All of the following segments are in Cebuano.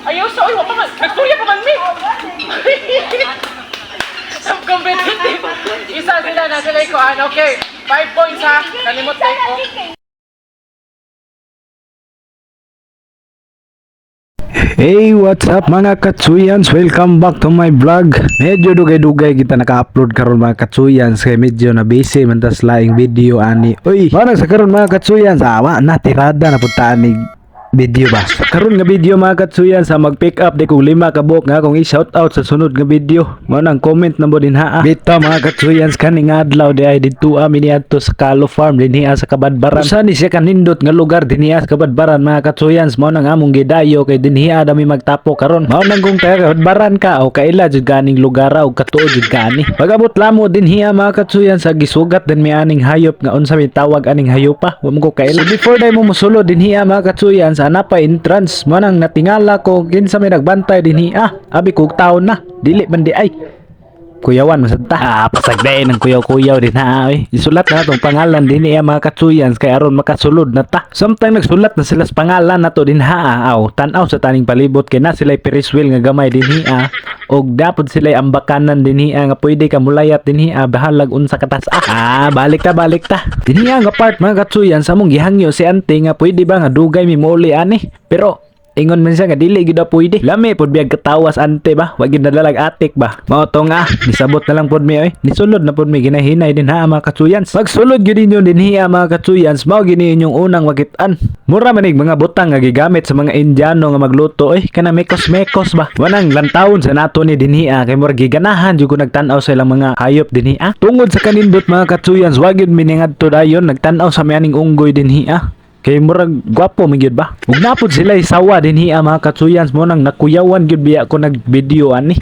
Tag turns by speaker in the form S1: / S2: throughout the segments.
S1: Ayaw sa, oy, wa pa man. Nagstorya pa man mi. Competitive. Isa sila na sila ko. Okay. 5 points ha. Kalimot tayo ko.
S2: Hey, what's up, mga katsuyans? Welcome back to my vlog. Medyo dugay-dugay kita naka-upload karon, mga katsuyans, kay medyo na busy man tas laing video ani. Uy, mao sa karon, mga katsuyans, awa na tirada na punta ani video ba. Karon nga video, mga katsuyan, sa mag-pick up di kong lima ka buok nga akong i-shout out sa sunod nga video. Mao nang comment na mo din ha. Bitaw, mga katsuyans, kani nga adlaw di ay didto ami niadto sa Kalo Farm dinhi sa Kabadbaran. Usa ni siya kanindot nga lugar dinhi sa Kabadbaran, mga katsuyans. Mao nang among gidayo kay dinhi dami magtapo karon. Mao nang kung taga Kabadbaran ka o kaila jud ganing lugar o katuo jud kani. Pag-abot lamo dinhi, mga katsuyans, sa gisugat din mi aning hayop nga unsa may tawag aning hayopa. Wa mo ko kaila. So before day mo mosulod dinhi, mga katsuyans, ana pa entrance. Mao nang natingala ko kinsa may nagbantay dinhi ah. Abi kog taon na. Dili man di ay. Kuyawan masad ta. Ah, pasagdain ang kuyaw-kuyaw din ha. Oy. Isulat na atong pangalan din niya, mga katsuyans, kay aron makasulod na ta. Samtang nagsulat na sila sa pangalan nato din ha. Aw, tan-aw sa taning palibot kay na sila Ferris wheel nga gamay din hiya. Og dapat sila ambakanan din hiya nga pwede ka mulayat din hiya bahalag unsa katas ah. Ah, balik ta, balik ta. Din hiya nga part, mga katsuyan, sa among gihangyo si ante nga pwede ba nga dugay mi mouli ani. Pero ingon man siya nga dili gyud na pwede. Lami pud biyag katawas ante ba? Wa gyud nadalag atik ba? Mao to nga nisabot na lang pud mi oy. Nisulod na pud mi ginahinay din ha, mga katsuyans. Pagsulod gyud ninyo dinhi mga katsuyans, mao gyud inyong unang makit-an. Mura manig mga butang nga gigamit sa mga Indiano nga magluto oy, kana mekos-mekos ba. Wanang lantawon sa nato ni dinhi kay mura giganahan jud ko nagtan-aw sa ilang mga hayop dinhi. Tungod sa kanindot, mga katsuyans, wa gyud mi ningadto dayon nagtan-aw sa mi aning unggoy dinhi. Kay murag gwapo man gyud ba? Ug napod sila sawa dinhi mga katsuyans, mo nang nakuyawan gyud biya ko nag-video ani.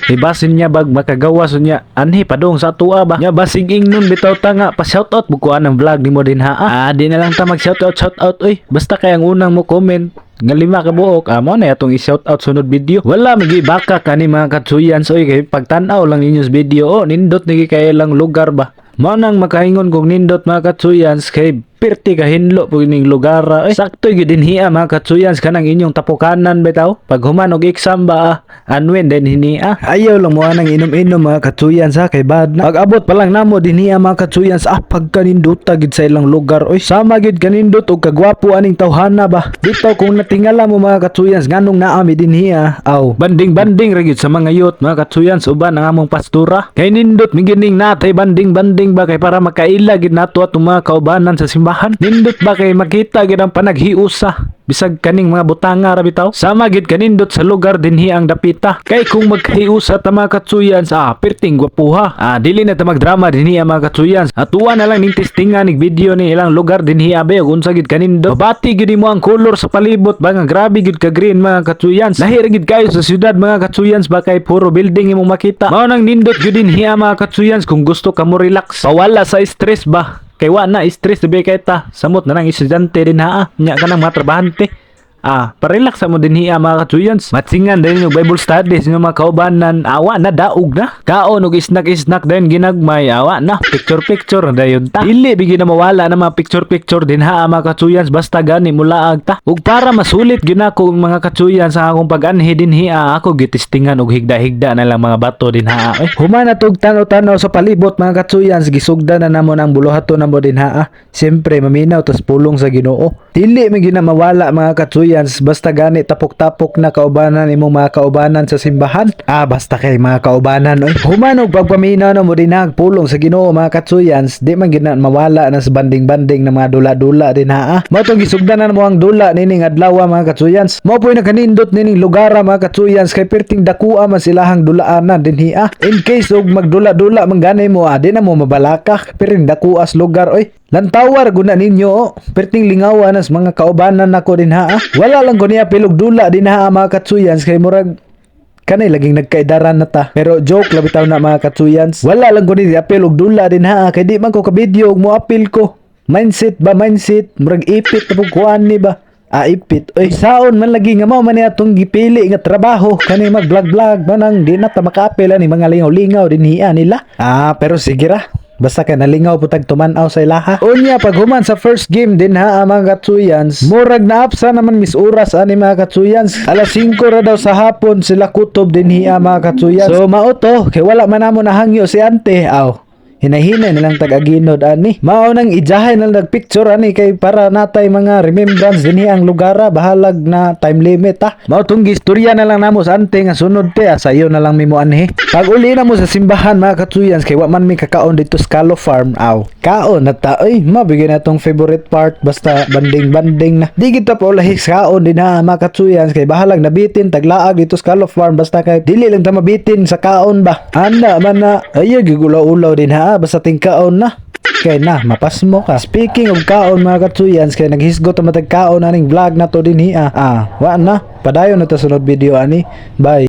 S2: Kay basin niya bag makagawas niya anhi padung sa tua ba. Nya basig ingnon bitaw ta nga pa shoutout bukuan ang vlog nimo din ha. Ah, di na lang ta mag shoutout shoutout oy. Basta kay ang unang mo comment nga lima ka buok, mo na atong i-shoutout sunod video. Wala magi baka kani, mga katsuyans, oy, kay pagtan-aw lang ninyo sa video, oh, nindot ni kay lang lugar ba. Mao nang makaingon kong nindot, mga katsuyans, kay pirti ka hinlo po ning lugar. Eh, sakto gyud dinhi mga katsuyans, kanang inyong tapukanan bitaw. Pag human og exam ba, anwen din hinia. Ayaw lang mo anang inom-inom, mga katsuyans, ha, kay bad na. Pag abot pa lang namo dinhi mga katsuyans, pagkaninduta gid sa ilang lugar oy. Sama gid kanindot og kagwapo aning tawhana ba. Bitaw kung natingala mo, mga katsuyans, nganong naami dinhi aw. Banding-banding ra gyud sa mga youth, mga katsuyans, uban ang among pastura. Kay nindot migining natay banding-banding ba kay para makaila gid nato atong mga kaubanan sa simbahan. Nindot ba kay makita gid ang panaghiusa bisag kaning mga butanga ra bitaw. Sama gid kanindot sa lugar dinhi ang dapita. Kay kung maghiusa ta, mga katsuyans, perting gwapuha. Ah, dili na ta magdrama dinhi ang mga katsuyans. Atuwa na lang ning testingan ning video ni ilang lugar dinhi abe ug unsa gid kanindot. Mabati gid mo ang color sa palibot ba nga grabe gid ka green, mga katsuyans. Lahi ra gid kayo sa syudad, mga katsuyans ba, kay puro building imong makita. Mao nang nindot gyud dinhi mga katsuyans kung gusto ka mo relax. Pawala sa stress ba. Kay wa na stress dibe kay ta. Samot na nang estudyante din ha. Nya ka nang mga trabahante. Ah, parelax mo din hiya, mga katsuyans. Matsingan din yung Bible studies yung mga kaubanan. Awa na, daog na. Kaon og snack-snack din ginagmay. Awa na, picture picture na dayon ta. Dili bigi na mawala na mga picture picture din ha, mga katsuyans, basta gani mulaag ta. Ug para masulit gyud nako, mga katsuyans, sa akong pag-anhi din hiya, ako gitistingan og higda-higda na lang mga bato din ha. Eh, human na tug tanaw-tanaw sa palibot, mga katsuyans, gisugdan na namo ang buluhaton namo din ha. Siyempre maminaw tas pulong sa Ginoo. Dili man gyud na mawala, mga katsuyans, basta gani tapok-tapok na kaubanan imong mga kaubanan sa simbahan. Ah, basta kay mga kaubanan oy. Human og pagpaminaw na mo din ha, pulong sa Ginoo, mga katsuyans, di man gyud na mawala na sa banding-banding na mga dula-dula din ha. Mao tong gisugdan na mo ang dula nining adlaw, mga katsuyans. Mao po'y nakanindot nining lugar, mga katsuyans, kay perting dakua man silahang dulaanan dinhi ah. In case og magdula-dula man gani mo di na mo mabalaka, perting dakuas lugar oy. Lantawar guna ninyo oh. Perting lingawan as mga kaubanan nako din ha. Wala lang ko niya pilog dula din ha, mga katsuyans, kay murag kanay laging nagkaidaran na ta. Pero joke lang bitaw na, mga katsuyans. Wala lang ko ni apil og dula din ha kay di man ko ka-video og mo apil ko. Mindset ba, mindset, murag ipit na pug kuan ni ba. Ah, ipit. Oy, saon man lagi nga mao man ni atong gipili nga trabaho kani mag-vlog-vlog manang di na ta makaapil ani mga lingaw-lingaw din hiya nila. Ah, pero sige ra. Basta kay nalingaw putag tumanaw sa ilaha. Unya pag human sa first game din ha, mga katsuyans, murag naapsa naman mis oras ani, mga katsuyans. Alas 5 ra daw sa hapon sila kutob din hiya, mga katsuyans. So mao to kay wala man namo nahangyo si ante aw. Hinahinay nilang tag-aginod ani. Mao nang ijahay na nagpicture ani kay para natay mga remembrance dinhi ang lugara, bahalag na time limit ah. Mao tong gistorya na lang namo sa ante nga sunod te ah, sayo na lang mimo anhi. Pag uli na mo sa simbahan, mga katsuyans, kay wa man mi kakaon dito sa Calo Farm aw. Kaon na ta oy, mabigay na tong favorite part basta banding-banding na. Di kita pa ulahi sa kaon din ha, mga katsuyans, kay bahalag nabitin taglaag dito sa Calo Farm, basta kay dili lang ta mabitin sa kaon ba. Ana man na ay gigulaw-ulaw din ha, basta tingkaon na. Kay na, mapasmo ka. Speaking of kaon, mga katsuyans, kay naghisgot ang matag kaon aning vlog na to din hiya. Ah, wa na. Padayon na ta sunod video ani. Bye.